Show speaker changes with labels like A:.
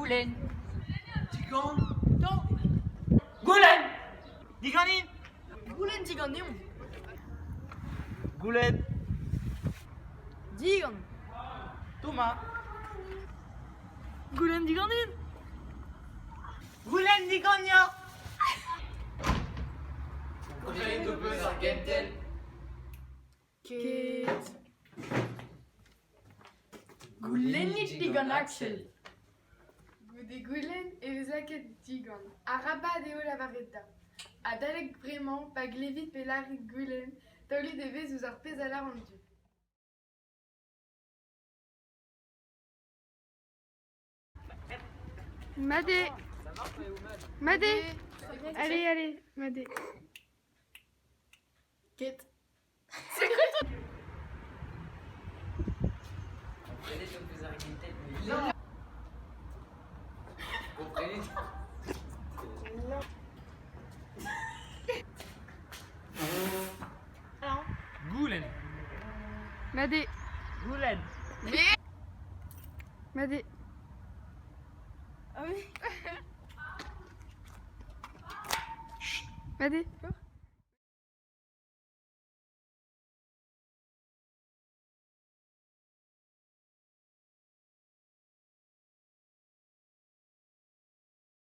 A: Goulenn.
B: Digant. Goulenn. Diganin.
C: Goulenn diganeomp.
B: Goulenn.
C: Digant.
B: Thomas.
C: Goulenn diganin.
B: Goulenn diganeoc'h.
D: Komprenet ho peus ar gentel?
C: Ket. Goulennit digant Axel.
E: Goude goulenn e vez lakaet digant. Arabat eo lavaret da. Adalek bremañ, pa glevit pe lârit goulenn, taolit evezh ouzh ar pezh a lâr an dud. Mat eo. Mat eo. Allez, allez, mat eo.
C: Ket.
D: Komprenet ho peus ar gentel? Komprenet?
B: Goulenn.
E: Mat eo.
B: Goulenn.
E: Mat eo.
C: Ah oui.
E: Mat eo.